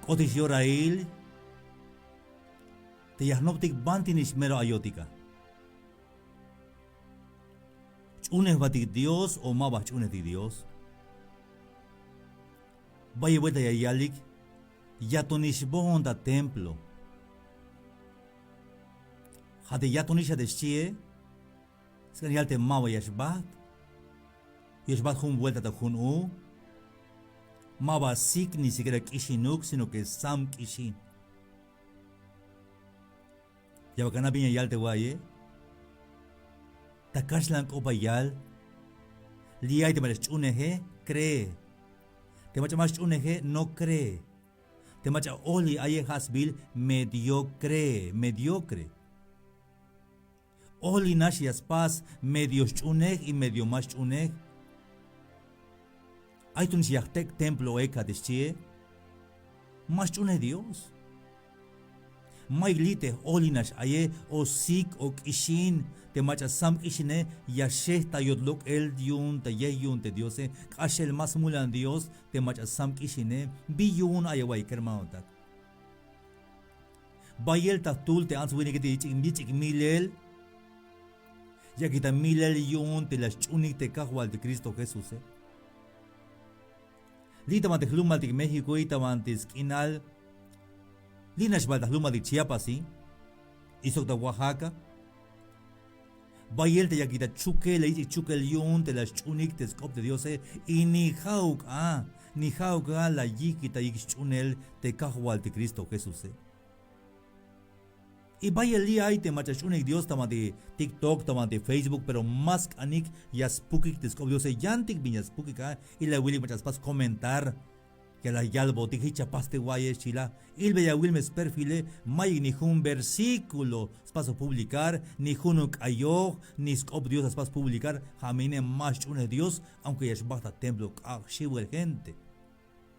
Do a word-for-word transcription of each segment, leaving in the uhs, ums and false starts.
K'otix yorail te ya jnoptik bantinix mero ayotik a. Jch'unej jbatik Dios o ma ba jch'unejtik Dios. Bayel buelta ya yalik, yatonix boon ta templo. Ja' te yatonix a te xchie, sk'an yal te ma ba ya xbajt. Ya xbajt jun buelta ta jun u. Ma ba sik ni siquiera k'ixinuk, sino que sam k'ixin. Ya bal k'an a bin ya yal te wa'aye. Ta kaxlan k'op a yal. Li' ay te mach'a sch'uneje, cree. Te mach'a ma sch'uneje, no cree. Te mach'a oli aye ja' sbiil mediocre, mediocre. Oli nax ya spas medio sch'unej y medio ma sch'unej. Ay to nix ya jtek' templo ek a te xchie. Ma sch'unej Dios. Mayuk li' te j-oli nax aye, o sik o k'ixin, te mach'a sam k'ixine ya xej ta yot lok'el yu'un ta yej yu'un te Diose. K'axel ma smulan Dios te mach'a sam k'ixine. Bi yu'un ay awa'y kermanotak. Bayel ta jtul te ants winike te yich'ik, yich'ik milel. Yakik ta milel yu'un te la sch'unik te Kajwaltik Cristo Jesuse. Li' ta banti jlumaltik México y ta banti sk'inal. Li' nax bal ta jlumaltik Chiapas y sok ta Oaxaca. Bayel te yakik ta chukel, la yich'ik chukel yu'un te la sch'unik te sk'op te Diose, y ni ja'uk a, ni ja'uk a la yijkitayik sch'unel te Kajwaltik Cristo Jesuse. Y bayel li' ay te mach'a sch'unik Dios ta banti TikTok, ta banti Facebook, pero ma sk'anik ya spukik te sk'op Diose, yantik bin ya spukik a, y la awilik mach'a spas komentar. Ya la yalbotik jich ya pas te wa'aye xchi la. Ilbeya awil me sperfile, mayuk ni jun versículo spasoj publicar, ni junuk k'ayoj, ni sk'op Dios la spas publicar. Ja' me ine ma sch'unej Dios, aunque ya xbajt ta templo k'aj xiwel gente.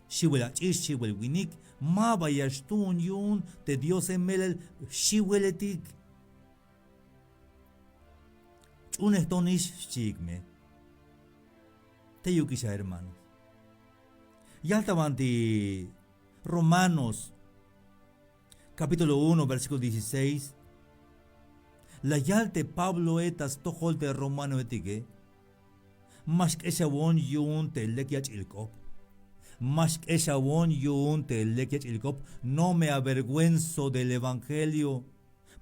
Xiwel ach'ix, xiwel winik, ma ba ya xtuun yu'un te Diose melel xiweletik. Ch'unej to nix xchiik me. Teyukix a hermanos. Yal ta banti Romanos capítulo uno, versículo dieciséis. La yal te Pabloe ta stojol te romanoetike. Ma xk'exawon yu'un te lek yach'il k'op. Ma xk'exawon yu'un te lek yach'il k'op. No me avergüenzo del evangelio.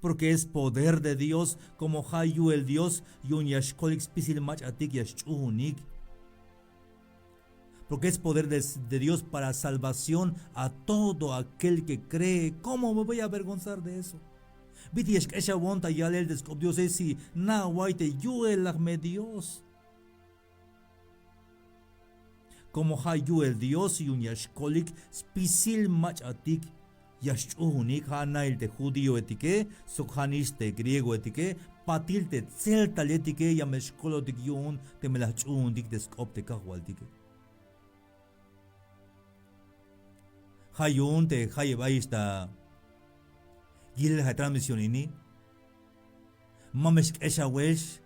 Porque es poder de Dios, como ja' yu'el Dios yu'un ya xkolik spisil mach'atik ya xch'uunik. Porque es poder de, de Dios para salvación a todo aquel que cree. ¿Cómo me voy a avergonzar de eso? Bit'il ya xk'exawon ta yalel te sk'op Diose si nax awa'iy te yu'elaj me Dios. Como ja' yu'el Dios yu'un ya xkolik spisil mach'atik ya xch'uunik, ja' na'il te judíoetike sok ja' nix te griegoetike, patil te tseltaletike ya me xkolotik yu'un teme la jch'uuntik te sk'op te Kajwaltike. Ja' yu'un te jayeb ayix ta yilel ja' transmisión ini, ma me xk'exawex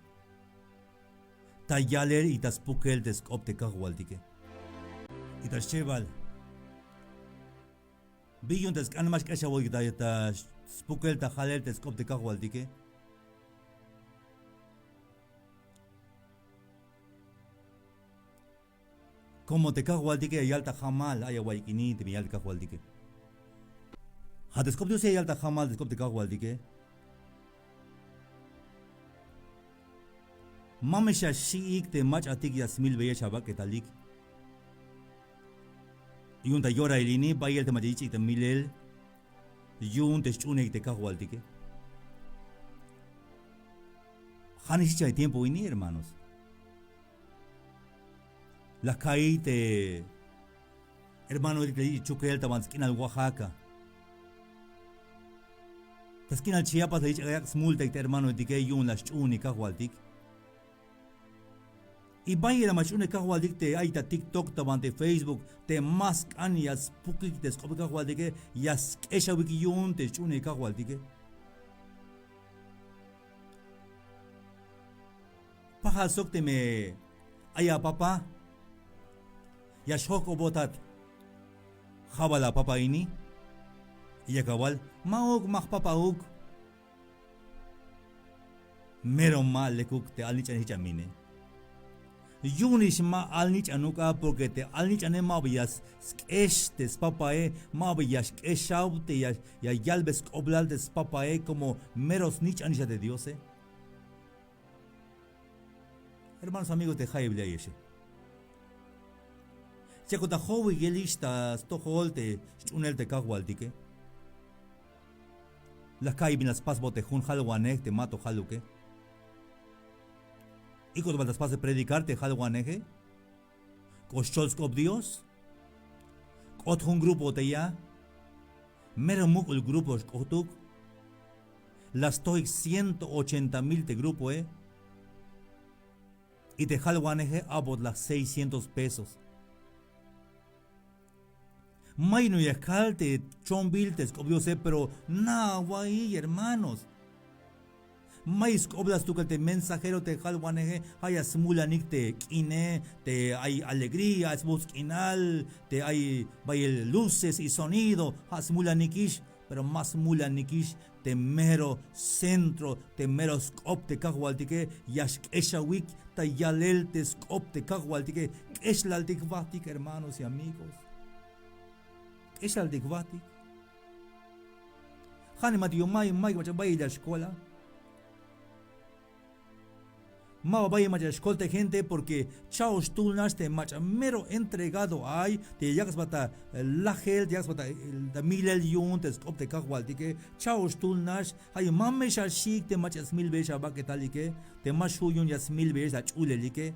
ta yalel y ta spukel te sk'op te Kajwaltike. Y ta schebal, bi yu'un te sk'an ma xk'exawotik ta, ta spukel ta jalel te sk'op te Kajwaltike. Como te Kajwaltike ya yal ta jamal, ay awa'iyik ini teme yal te Kajwaltike. Ja' te sk'op Diose ya yal ta jamal te sk'op te Kajwaltike. Ma me xaxi'ik te mach'atik ya smilbeyex abak'etalik. Yu'un ta yorail ini bayel te mach'a yich'ik ta milel yu'un te sch'uunik te Kajwaltike. Ja' nix jich a tiempo ini, hermanos. La ka'iy te hermanoetik te la yich'ik chukel ta banti sk'inal Oaxaca. Ta sk'inal Chiapas la yich'ik yak' smultayik te hermanoetike yu'un la sch'uunik Kajwaltik. Y bayel la ma sch'uunik Kajwaltik te ay ta TikTok, ta banti Facebook, te ma sk'an ya spukik te sk'op Kajwaltike, ya sk'exawik yu'un te sch'uunik Kajwaltike. Pajal sok teme ay apapa ya xjojk'obotat. Ja' bal apapa ini, Y yak awal, ma'uk, ma jpapauk. Mero ma lekuk te alnich'an jich a mine. Yu'unix ma alnich'anuk a, porque te alnich'ane maba ya sk'ex te spapae, maba ya xk'exaw te ya, ya yalbe sk'oblal te spapae, como mero snich'anix a te Diose. Hermanos, amigos, te jayeb li' ayexe. Chakot ta jowiyelix ta stojol te sch'unel te kajwaltike. La ka'y bin la spasbot te jun jalwanej te ma to jaluke. Ik'ot bal ta spas te predicar te jalwaneje. K'ox chol sk'op Dios. K'ot jun grupo te ya. Mero muk'ul grupo xk'otuk. La stojik ciento ochenta mil te grupoe. Y te jalwaneje abot la seiscientos pesos. May no ya kal te chombil te sk'op Diose, pero na awa'iy, hermanos. May sk'oblal stukel te mensajero te jalwaneje, ja' ya smulanik te k'ine, te ay alegría, ay sbuts' k'inal, te ay bayel luces y sonido, ja' smulanikix, pero ma smulanikix te mero centro, te mero sk'op te kajwaltike, ya xk'exawik ta yalel te sk'op te kajwaltike. K'exlaltik jbajtik, hermanos y amigos. K'exlaltik jbajtik. Janimatik yu'un may, may mach'a bayel ya xkol a. Maba bayel mach'a ya xkol te gente, porque cha'oxtul nax te mach'a mero entregado ay, te ya yak' sba ta lajel, te ya yak' sba ta, ta milel yu'un te sk'op te kajwaltike. Cha'oxtul nax. Ja' yu'un mame xaxi'ik te mach'a ya smilbeyex abak'etalike, te ma xju' yu'un ya smilbeyex ta ach'ulelike.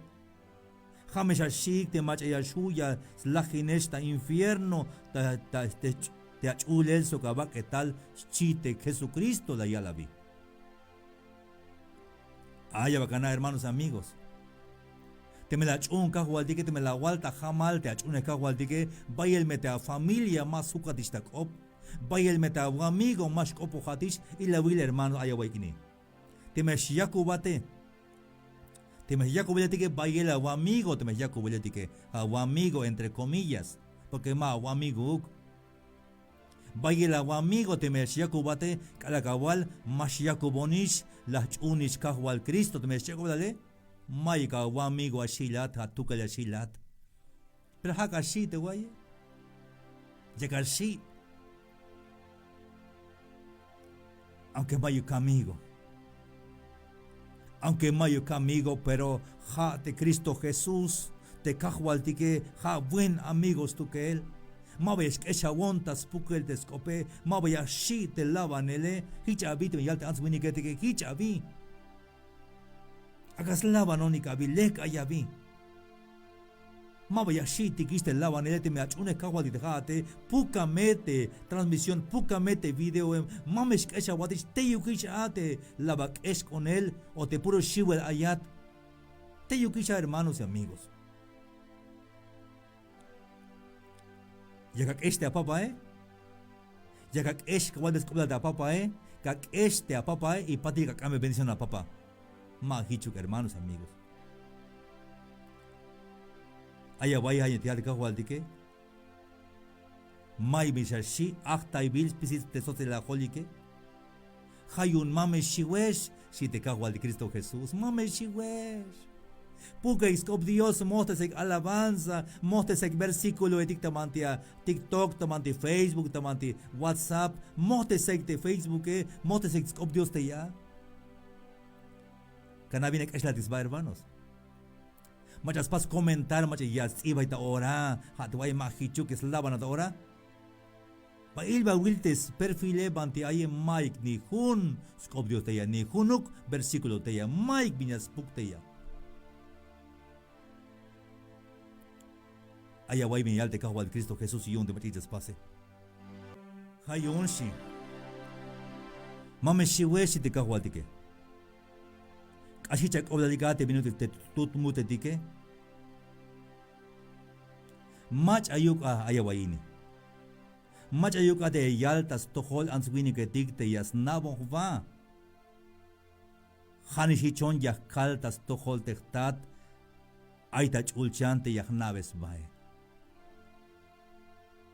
Ja' me xaxi'ik te mach'a ya xju' ya slajinex ta infierno, ta, ta, te, te ach'ulel sok abak'etal, xchi te Jesucristo, la yal abi. Ay aba kana', hermanos, amigos. Teme la ach'uun kajwaltike, teme la awal ta jamal te ach'uunej kajwaltike, bayel me te afamilia ma sjukat ix ta k'op. Bayel me te awamigo ma xk'opojat ix. Ilawil, hermano, ay awa'iy ini. Teme xyakubate. Teme xyakubeletike, bayel awamigo, teme xyakubeletike. Awamigo entre comillas, porque ma awamigouk. Bayel awamigo, teme xyakubate, k'alal awal ma xyakubonix, la jch'uunix kajwal Cristo, teme xch'ek'oblale, mayuk awamigo axilat, ja' tukel axilat. Pero ja' ka xi' te wa'iye. Ya ka xi'. Aunque mayuk amigo. Aunque mayuk amigo, pero ja' te Cristo Jesús, te kajwaltike, ja' buen amigo stukel. Maba ya xk'exawon ta spukel te sk'ope, maba ya xi' te labanele. Jich abi teme yal te ants winiketike, jich abi. Ak'a slabanonik abi, lek ay abi. Maba ya xi'tikix te labanele, teme ach'uunej kajwaltik te ja'ate, pukame te transmisión, pukame te videoe, mame xk'exawatix, teyukix a te laba k'exk'onel o te puro xiwel ayat. Teyukix a, hermanos y amigos. Yak ak'ex te apapae. Yak ak'ex kawal te sk'oblal te apapae. Kak'ex te apapae y patil ya kak'ambe bendición apapa. Ma jichuk, hermanos, amigos. Ay awa'iy, ay te yal te kajwaltike. May bin xaxi' ajtaybil spisil te sotselajolike. Ja' yu'un mame xiwex, xi te kajwaltik Cristo Jesús, mame xiwex. Puka'ik sk'op Dios, mojtesa'ik alabanza, mojtesa'ik versículoetik ta banti a TikTok, ta banti Facebook, ta banti WhatsApp, mojtesa'ik te Facebooke, mojtesa'ik sk'op Dios te ya. Kana' bin ak'exlaltik sba, hermanos. Mach'a spas komentar, mach'a ya sts'ibay ta ora, ja' te wa'iye ma jichuk, ya slabanat ta ora. Ba ilbawil te sperfile, banti aye mayuk ni jun sk'op Dios te ya, ni junuk versículo te ya, mayuk bin ya spuk te ya. Ay awa'iy bin yal te kajwal Cristo Jesús yu'un te mach'a ich'a spase. Ja' yu'un xi. Mame xiwex, xi te kajwaltike. K'ax jich ak'oblalik a te bin ut'il te tut mutetike. Mach'a ayuk a, ay awa'iy ini. Mach'a ayuk a te ya yal ta stojol ants winiketik te ya sna'bon jba. Ja'nix jichon ya jkal ta stojol te jtat ay ta ch'ulchan te ya jna'be sbae.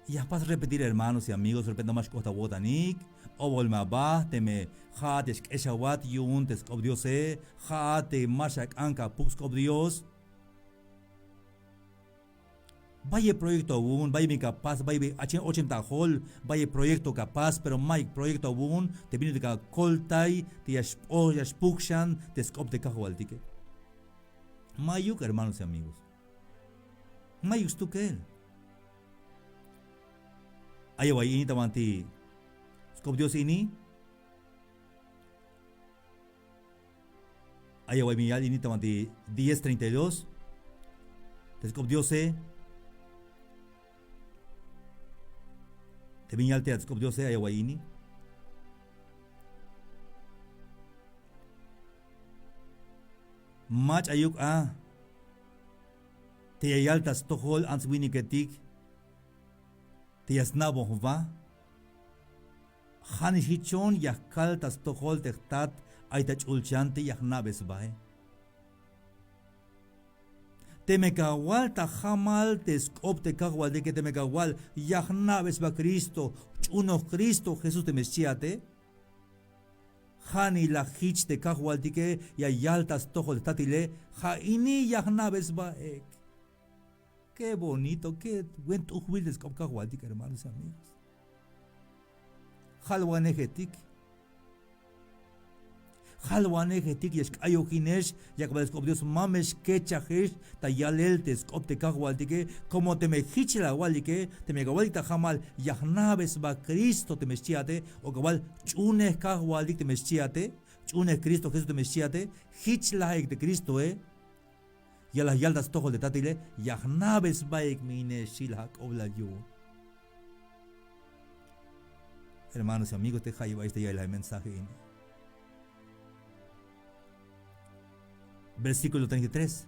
Ya jpas repetir, hermanos y amigos, repente ma xk'ot awo'tanik. Obolme aba teme ja'at ya xk'exawat yu'un te sk'op Diose, ja'at te ma xak'an kapuk sk'op Dios. Bayel proyecto awu'un, bayel bin kapas, bayel bin achin ochem ta ajol, bayel proyecto kapas, pero mayuk proyecto awu'un te bin ut'il kakoltay te ya xp'o, ya xpuk xan te sk'op te Kajwaltike. Mayuk, hermanos y amigos. Mayuk stukel. Ay awa'y ini ta banti sk'op Dios ini. Ay awa'y bin yal ini ta banti diez treinta y dos. Te sk'op Diose. Te bin yal te sk'op Diose, ay awa'y ini. Mach'a ayuk a te ya yal ta stojol ants winiketik te ya sna'bon jba. Ja'nix jichon ya jkal ta stojol te jtat ay ta ch'ulchan te ya jna'be sbae. Teme kawal ta jamal te sk'op te Kajwaltike, teme kawal ya jna'be sba Cristo, jch'unoj Cristo Jesús teme xchiate. Ja'nix la jich te Kajwaltike, ya yal ta stojol te jtatile, ja' ini ya jna'be sbaek. Qué bonito, qué buen t'ujbil te sk'op Kajwaltik, hermanos y amigos. Jalwanejetik. Jalwanejetik ya xk'ayojinex yak'bal sk'op Dios, ma me xkechajex ta yalel te sk'op te Kajwaltike, como teme jich la awalike, teme kawalik ta jamal ya jna'be sba Cristo teme xchiate, o kawal jch'unej Kajwaltik teme xchiate, jch'unej Cristo Jesús teme xchiate, jich la ja'ik te Cristoe. Ya la yal ta stojol te tatile, ya jna'be sbaik, me ine xchi, la ak'oblal yu'un. Hermanos y amigos, te jayeb ayex te ya'ilal mensaje ini. Versículo treinta y tres.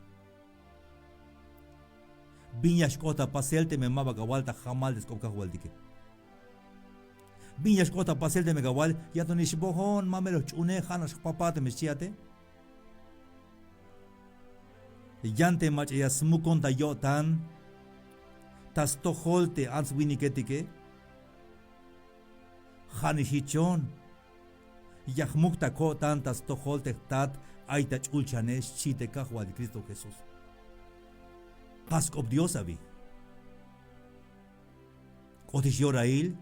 Bin ya xk'ot ta pasel teme ma ba kawal ta jamal te sk'op Kajwaltike. Bin ya xk'ot ta pasel teme kawal, ya to nix bojon, ma mero jch'unej, ja' nax jpapa teme xchiate. Yan te mach'a ya smukon ta yo'tan ta stojol te ants winiketike. Ja'nix jichon ya jmuk ta ko'tan ta stojol te jtat ay ta ch'ulchane, xchi te Kajwaltik Cristo Jesús. Ja' sk'op Dios abi. K'otix yorail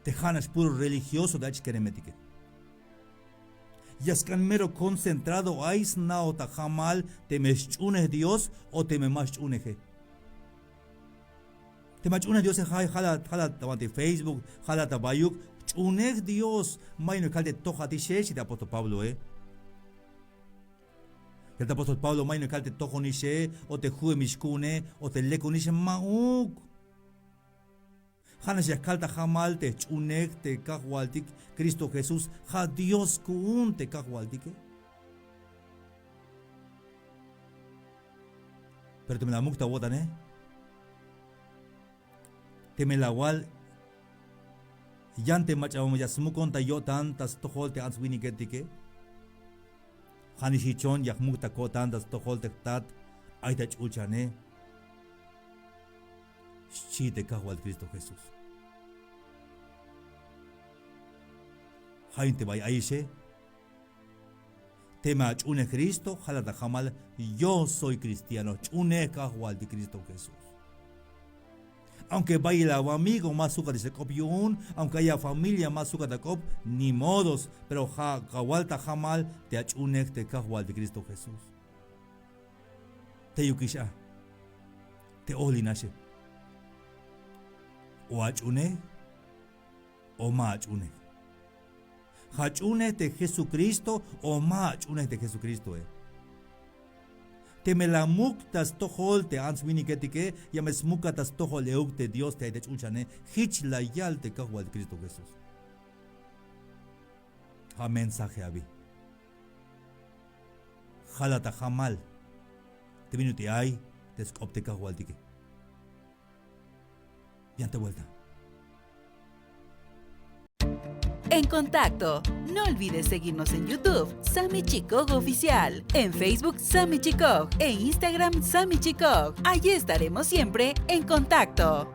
te ja' nax puro religioso te ach keremetike. Ya sk'an mero concentrado ay sna'oj ta jamal teme xch'unej Dios o teme ma xch'uneje. Teme ach'unej Diose, ja' jala, jala ta banti Facebook, jala ta bayuk, jch'unej Dios, ma yu'un kal te tojatixe, xchi te apóstol Pabloe. Yal te apóstol Pablo, ma yu'un kal te tojonixe o te ju'emix ku'une o te lekonixe, ma'uk. Ja' nax ya kal ta jamal te jch'unej te Kajwaltik Cristo Jesús, ja' Dios ku'un te Kajwaltike. Pero teme la muk ta awo'tane, teme la awal yan te mach'a ya smukon ta yo'tan ta stojol te ants winiketike, ja'nix jichon ya jmuk ta ko'tan ta stojol te jtat ay ta ch'ulchane, xchi te Kajwaltik Cristo Jesús. Ja' yu'un te bay ayexe, teme ach'unej Cristo, jala ta jamal: yo soy cristiano, jch'unej Kajwaltik Cristo Jesús. Aunque bayel awamigo ma sjukat ta k'op yu'un, aunque ay afamilia ma sjukat ta k'op, ni modos, pero ja' kawal ta jamal te ach'unej te Kajwaltik Cristo Jesús. Teyukix a, te ojlinaxe, o ach'unej o ma ach'unej. Ja' ach'unej te Jesucristo o ma ach'unej te Jesucristoe. Teme la muk ta stojol te ants winiketike, ya me smukat ta stojol euk te Dios te ay ta ch'ulchane, jich la yal te Kajwaltik Cristo Jesús. Ja' mensaje abi. Jala ta jamal te bin ut'il ay te sk'op te Kajwaltike. Yan ta vuelta. en contacto. No olvides seguirnos en YouTube, Sami Chikoj Oficial, en Facebook, Sami Chikoj, e Instagram, Sami Chikoj. Allí estaremos siempre en contacto.